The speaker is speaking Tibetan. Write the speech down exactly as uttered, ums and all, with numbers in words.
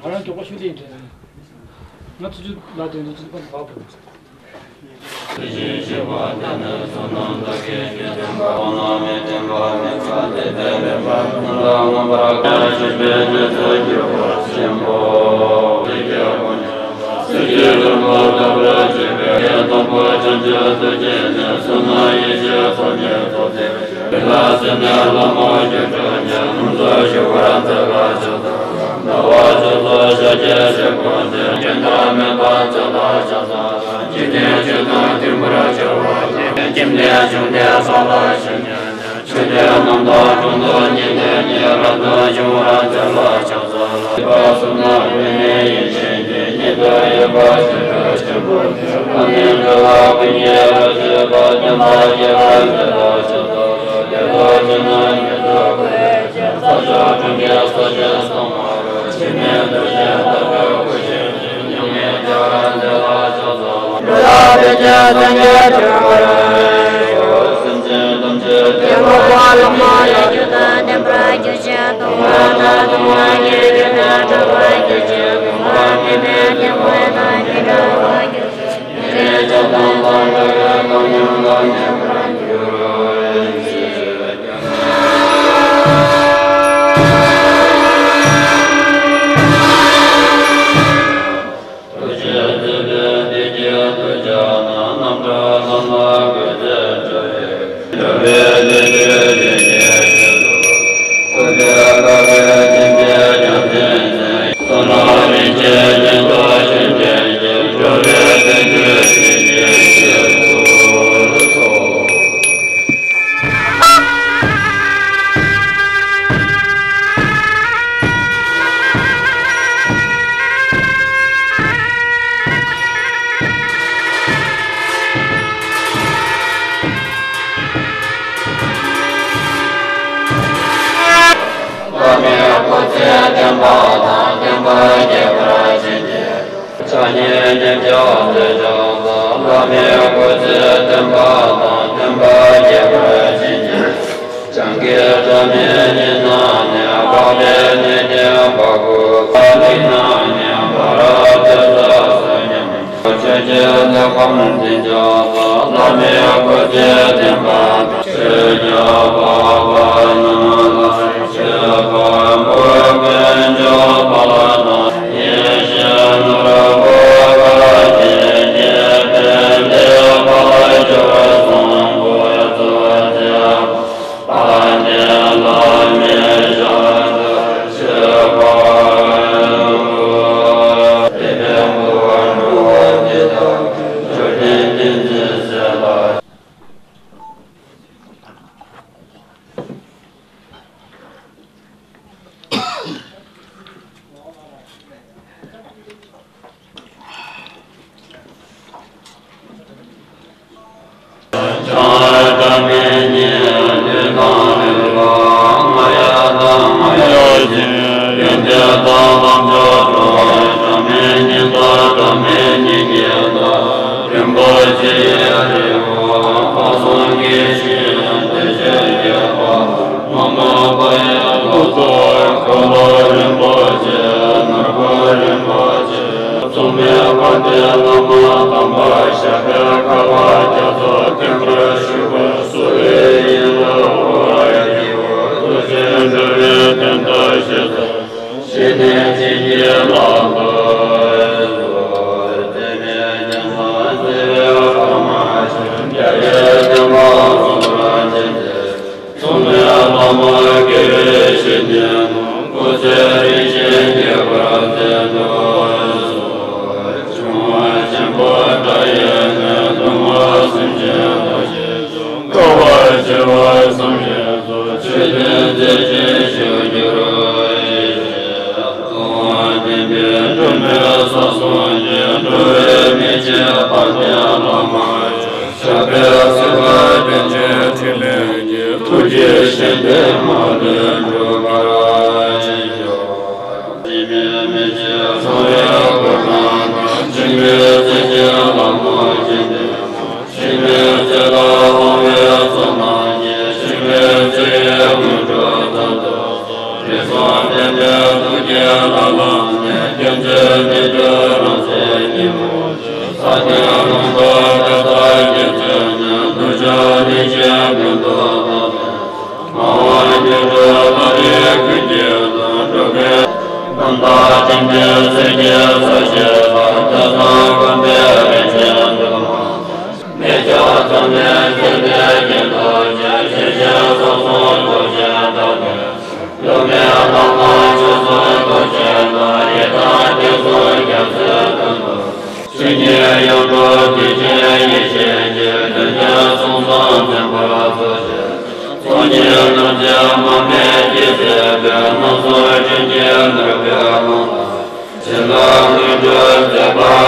ང་རང་མགྱོགས་པོ་ཤུགས་ལྡན་འདྲ། ང་ཚོ་ཆུ་ལ་དོན་དུ་ཚུགས་པ་འབག་དགོས། བླ་མའི་སྐུ་ཚེ་བརྟན་པ་དང་བརྟན་པ་རྒྱས་པར་བྱིན་གྱིས། ཕྱག་གཉིས་བརྙན་བརྒྱ་མཛད་བྱང་ས། བླ་མའི་སྐུ་ཚེ་བརྟན་པ་དང་བརྟན་པ་རྒྱས་པར་བྱིན་གྱིས། བྱང་གི་སྒྲ་མེད་ཉི་ནང་ནས། འཕགས་པའི་གནས་ཀྱི་འཕགས་སྐུ། ལྷ་མིན་སྣང་ནས་འབར་བའི་ཚེ་ས་སུ་མཉམ། ཆོས་ཀྱི་ལས་ཁམས་འཛིན་བྱང་ས། བླ་མའི་སྐུ་ཚེ་བརྟན་པ་དང་། ཆོས་རྒྱལ་འཕགས་པ་རྣམས་ལ། མཆོད་པ་འབུལ་དཀོན་མཆོག་དཔལ་དང་། ཡེ་ཤེས་ནོར་བུ་དཀར་ཆེན་གྱིས། དཔལ་ལྡན་དཔལ་འབྱོར་བཟང་པོ་སྩོལ་མཛད་པ། དཔལ་ལྡན་བླ་མའི་ཞབས་སུ་མཆིའོ། དེ་ལས་འགྲོ་བ་འདི་དག་གི་འབྱོར་ལྡན་ཏིང་འཛིན་ཟས་ལ། དམ་པའི་བླ་མ་དམ་པ་ཞབས་པད་དཀར་བ་རྒྱ་མཚོ་བསྟན་པར་བཞུགས་པ་སུ་ཡིན་ལ། འོ་ཡི་བོ་ཐུགས་རྗེ་འགྲོ་བའི་དོན་དག་ཞེས་སོ། ཞི་གནས་བྱིན་གྱིས་བརླབ་ཏུ་གསོལ། དེ་ནས་ཉན་མ་བརྩེ་བའི་བླ་མ་ཆེན་རྒྱལ་བའི་བསྟན་པ་སྲུང་བར་བྱེད་དེ། གསུང་མའི་བླ་མ་དགེ་བའི་བཤེས་གཉེན་རྣམས། སྐུ་ཚེ་རིང་ཞིང་རྒྱས་པར་མཛད་དུ་གསོལ། འབྱུང་བ་ཆེན་པོ་དགྲ་ཡི་ལན། གདུང་བ་སེམས་ཅན་དོན་བྱེད་ཅིང་། དཀའ་བ་སྤྱད་པ་བསམ་ཡས་སོ། ཆོས་དོན་མཛད་ཅིང་བཞུགས་གྱུར་ཅིག་གསོལ་བ་འདེབས་པའི་སྒྲོན་མེ་ས་གསུམ་གྱི། འགྲོ་བའི་མི་ཕྱེད་དཔལ་ལྡན་བླ་མ་ཞབས་པད་སྲིད་པ་རྟེན་ཅན་ཕྲིན་ལས་ཀྱི། ཐུགས་རྗེའི་བཞེད་དོན་མ་ལུས་འགྲུབ་པར་ཤོག། འཇིགས་མེད་མི་ཕྱེད་གསང་བའི་གོ་འཕང་དང་། འཇིགས་མེད་རྩེ་ཆེན་ལྷ་མོ་འཇིག་རྟེན། འཇིགས་མེད་ཚེ་དང་དབང་བའི་ཚོགས་རྣམས་ཀྱིས། འཇིགས་མེད་ཚེ་ཡི་དངོས་གྲུབ་ཐོབ་ཏུ་གསོལ། དྲི་བསུང་ལྡན་པའི་ཐུགས་ཀྱིས་ལ་ལམ་ནས། བསྟན་འཛིན་མི་བསྐྱོད་རང་གཟིགས་ཉིན་མོ་ཆེ། ས་སྟེང་ལུང་རྟོགས་ག་ས་སྐྱེད་མཛད་ནས། གདུལ་བྱ་སྡིག་ཅན་ཀུན་ཏུ་བདག་སྟོན་མ་འོངས་དུས་དྲུག་ལྷ་རིགས་ཀུན་གྱི་དོན། འགྲོ་ཀུན་རྣམ་དག་སྤྲིན་པའི་ཚལ་གྱི་ས་གཞི་ལ། ཐོས་བསམ་སྒོམ་པའི་རིན་ཆེན་སྒྲོན་མ། མི་སྐྱོ་འཚོ་བའི་མཛེས་པའི་རྒྱན་དུ་བྱོན། ཞི་བྱེད་སོགས་གསུམ་ཐུགས་རྗེའི་བདག་ཉིད། གདོད་མའི་བླ་མ་མཆོག་གསུམ་ཐུགས་རྗེའི་བདག་ཉིད། ཡི་དམ་དེ་གསུམ་རྒྱ་མཚོའི་དོན་དུ། ཇི་སྙེད་ཡོངས་གྲུབ་དུས་ཀྱི་ཡེ་ཤེས་ཀྱིས། དོན་ཆེན་གསུམ་གསུམ་འཛིན་པ་ཐུགས་རྗེ། ཚོགས་གཉིས་རྣམ་འབྱེད་མར་མེ་ལྕེ་བསྲེགས་པའི། རྣམ་གསུམ་ཅན་གྱི་ནོར་བུའི་ཀློང་དུ། བྱིན་རླབས་དངོས་གྲུབ་མཛད་པ་